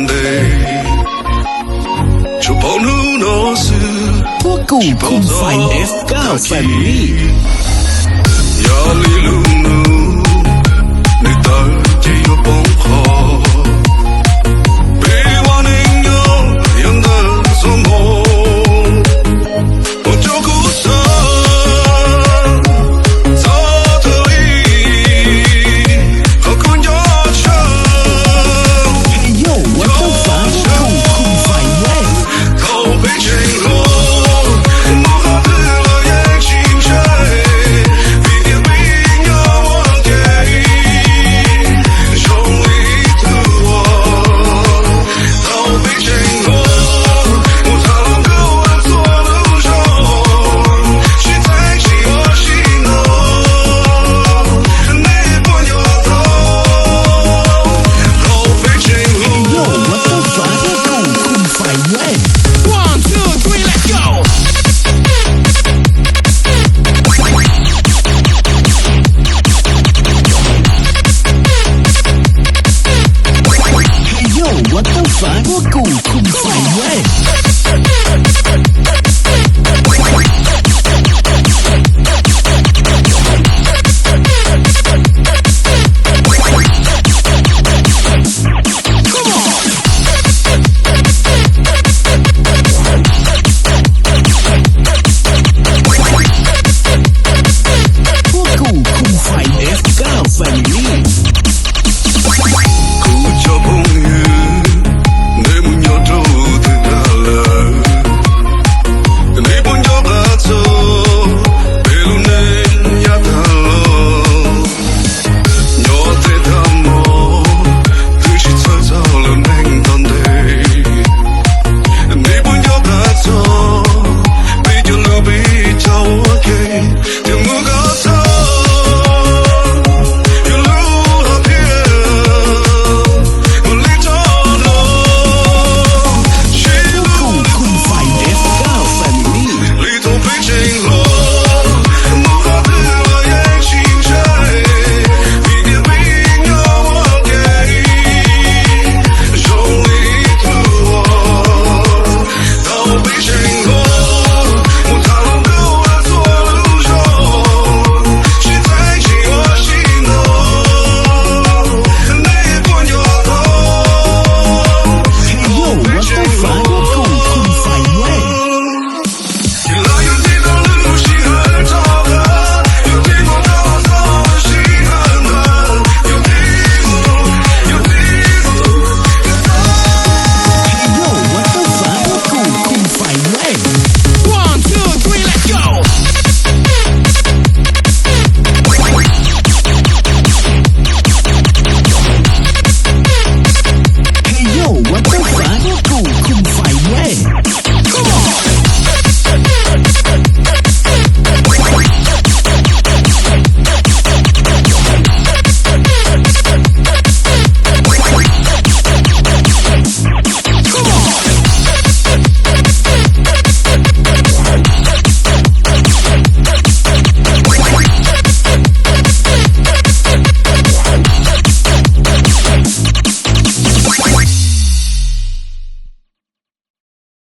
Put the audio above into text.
ntev, tsuas paub hnub no xwb. Huab Kum Khum Faiv F K Family. Yog li lub ntuj nws tawg ces yuav poob qho, peb ua neej nyob yog ntawm xov moo. Ua rau kuv xav txog thaum ub, qhov kuv nco tshaj. Yo, what the fuck, Huab Kum Khum Faiv F K. Thaum peb tseem hluas, mus qhov twg los yeej tsis ntshai, vim tias peb nyob ua ke zoo li ib tug uas. Thaum peb tseem hluas, mus tham hluas nkauj txhua lub zos, tsis txheeb tsis ua si no, nej puas nco tau? Thaum peb tseem hluas. Yo, what the fuck, Huab Kum Khum Faiv F K. One, two, three, let's go. Hey yo, what the fuck, Huab Kum Khum Faiv F K.